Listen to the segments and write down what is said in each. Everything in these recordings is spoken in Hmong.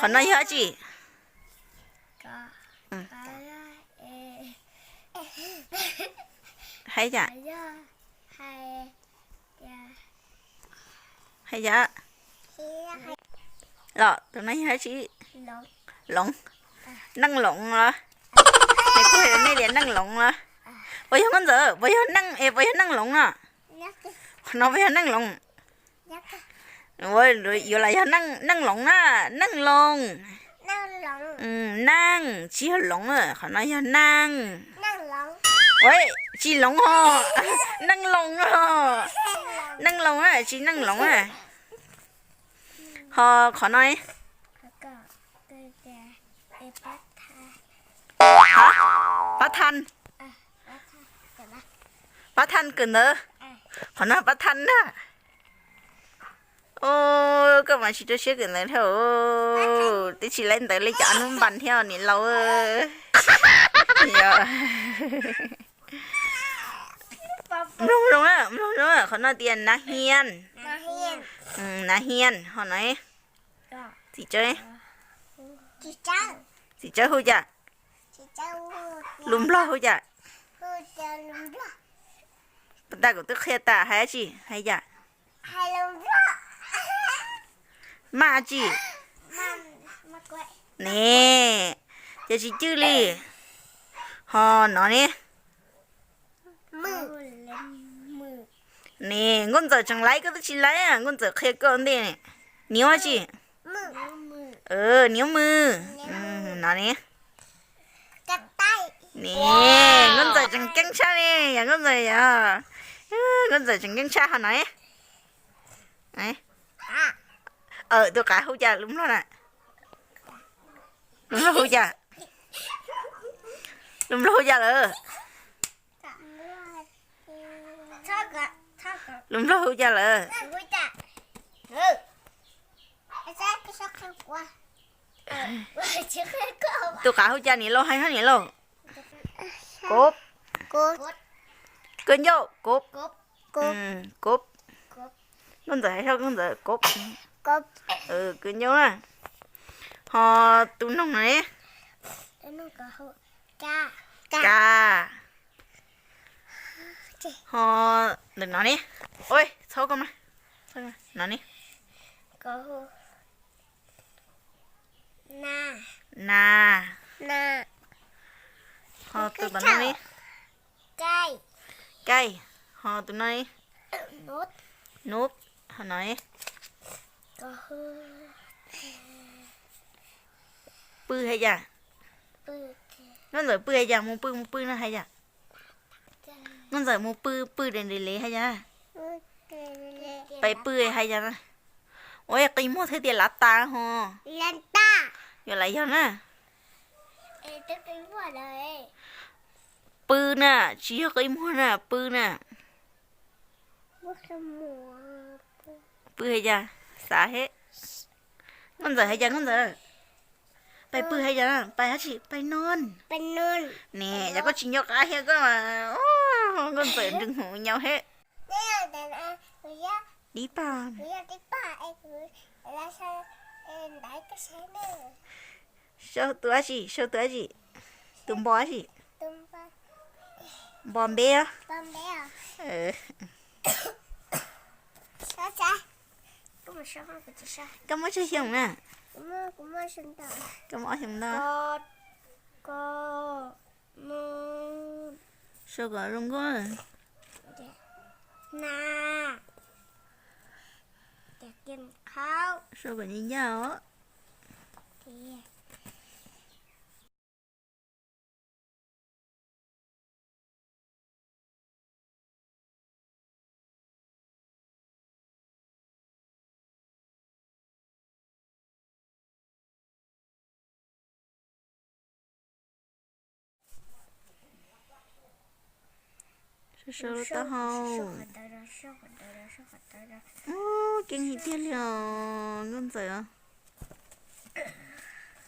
Qhov no yog dab tsi? Hais yam, hais yam. Los tus no yog dab tsi? Loov. Neej loov los? Nws kuj hais rau nej tias neej loov los? Puas yog nkauj ntxawm? Puas yog neej, es puas yog neej loov no? Qhov no puas yog neej loov? Ua, yuav lam yog neej loov na, neej loov. Neej, tsis yog loov, qhov no yog neej. Ua, tsis loov ho, neej loov os. Neej loov na, tsis neej loov na. Ho qhov no? Pab thaj, pab thaj kawm ntawv. Qhov no pab thaj na. Koj mas tsis rau siab kawm ntawv thiab. Twb tsis laib ntawv li cov hnub npas thiab niam laus. Mloog zoo, mloog zoo, qhov no tias nav hias. Nav hias ho no. Txiv tsawb, txiv tsawb hu cas? Lus Nplog hu cas? Puas tas kuv twb qhia tas hais dab tsi hais yam? Maj dab tsi? Ne, ces tsis cwj li. Ho no ne? Ne, nkauj ntxawm tseem laib koj twb tsis laib, nkauj ntxawm qhia koj ntej. Niv dab tsi? Niv mws. No ne? Ne, nkauj ntxawm tseem ceeb tshaj ne, yog nkauj ntxawm, yog nkauj ntxawm tseem ceeb tshaj ho no. Tus qav hu cas lus Nplog na? Lus Nplog hu cas? Lus Nplog hu cas lawm? Lus Nplog hu cas lawm? Tus qav hu cas niam laus, hais hab niam laus? Kob. Kab ncauj, kob. Kob. Nkauj ntxawm hais hab nkauj ntxawm, kob. Kab ncauj na. Ho tus noog no ne? Ka. Ho ntawm no ne? Txhob koj mas. No ne? Na. Ho tus tom no ne? Kaij. Ho tus no ne? Nub. Ho no ne? Pw hais yam? Nkauj ntxawm pw hais yam, mus pw mus pw no hais yam? Nkauj ntxawm mus pw pw deb deb le hais yam? Pais pw hais yam? Ua qi muag thiab tias lav tas ho. Yuav lam yog na. Pw na, tsis yog qi muag na, pw na. Pw hais yam? Xav hab. Nkauj ntxawm hais yam? Nkauj ntxawm, pais pw hais yam? Pais dab tsi? Pais no. Ne, yog koj tsis nco qab thiab koj mas, nkauj ntxawm nroo hauv nyav hab. Dib pag. Sau tus dab tsi? Sau tus dab tsi? Tus npo dab tsi? Npo npeb. Koj muaj tsawg xyoo na? Koj muaj ob xyoo ntau. Sau kom zoo nkauj. Sau kom ncaj ncaj os. Sau sau lub taub hau. Ub, keej li tiag li os nkauj ntxawm.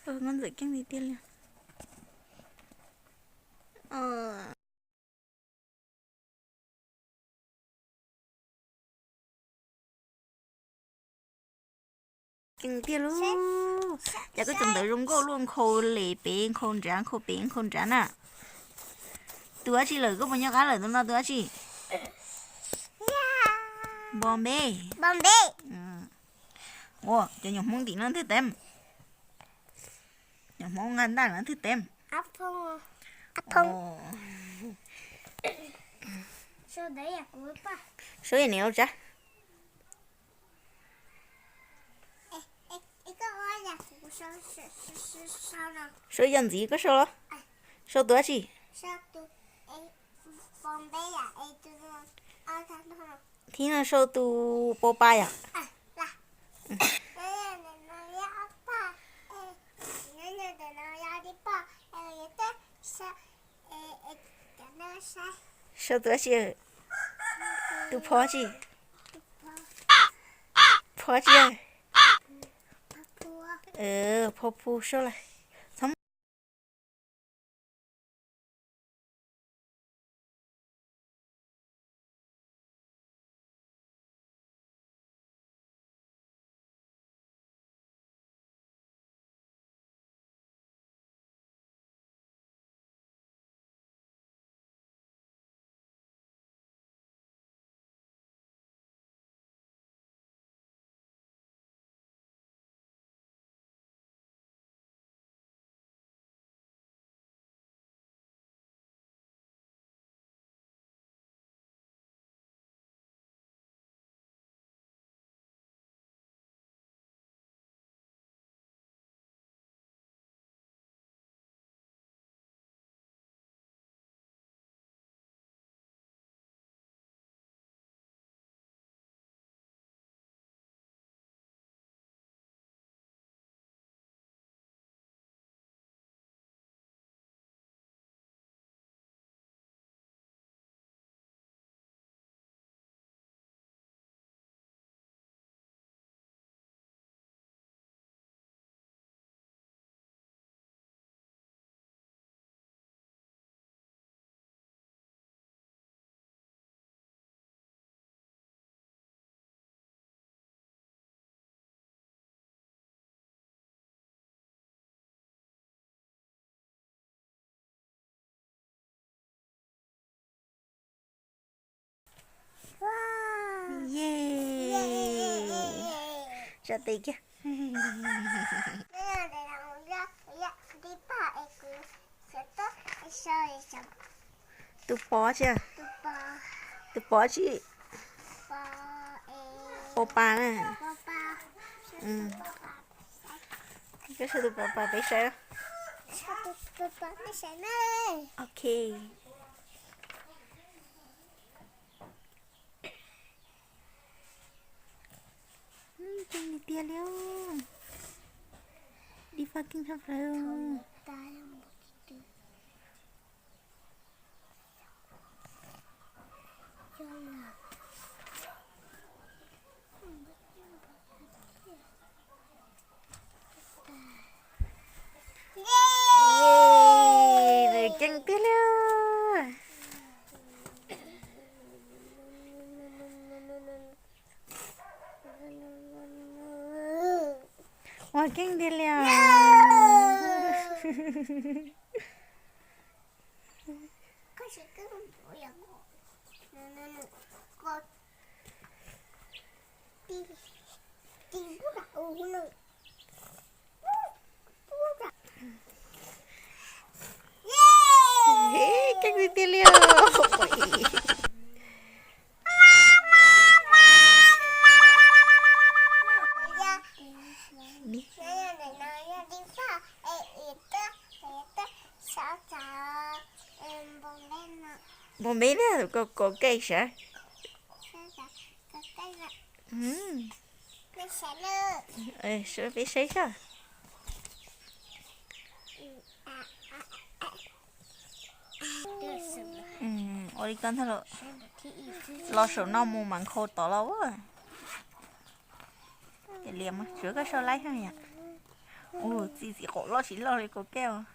Nkauj ntxawm keej li tiag li. Keej tiag lauj. Cas koj cov ntawv zoo nkauj luaj, nkhaus li pem nkhaus nrad, nkhaus pem nkhaus nrad na. Tus dab tsi lawm, koj puas nco qab lawm, tus no tus dab tsi? Npog npe. Ua, cov nyuam Hmoob tim no twg teem? Nyuam Hmoob nqa ntaj no twg teem? Suab ib niam lau tsa. Suab yog ntxiv koj sau los? Sau tus dab tsi? Thib no sau tus po pa yom? Sau tus dab tsi? Tus phov tsi? Phov tsi? Phov phu sau lawm. Txhob Ye, tsa tes kiag. Tus pov tsi? Tus pov tsi? Pov pa na. Koj sau tus pov pa peb saib. Ok. Keej tiag tiag li. Dib paj keej tshaj plaws. Nws keej tiag li. Ua keej tiag li os. Keej tiag tiag li os. Npog npe na, koj kov keej sav. Peb saib saib. Ua li ko ntag los. Los saum no mus mas nkhaus tod los. Liam mas tsuav koj sau laib thiab yom. Ua txi txiv qaum loj tsis loj li kaus kej os.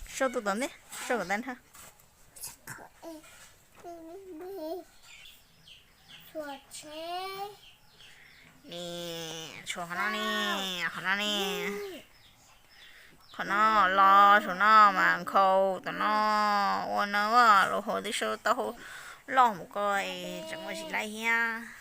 Sau tus tom ntej, sau kom tag nrho. Ni, tshuav qhov no ne, qhov no ne. Qhov no los saum no mas nkhaus tom no. Ua no lub hauv twb sau tau hau loj mus ko es tseem ua tsis laib thiab.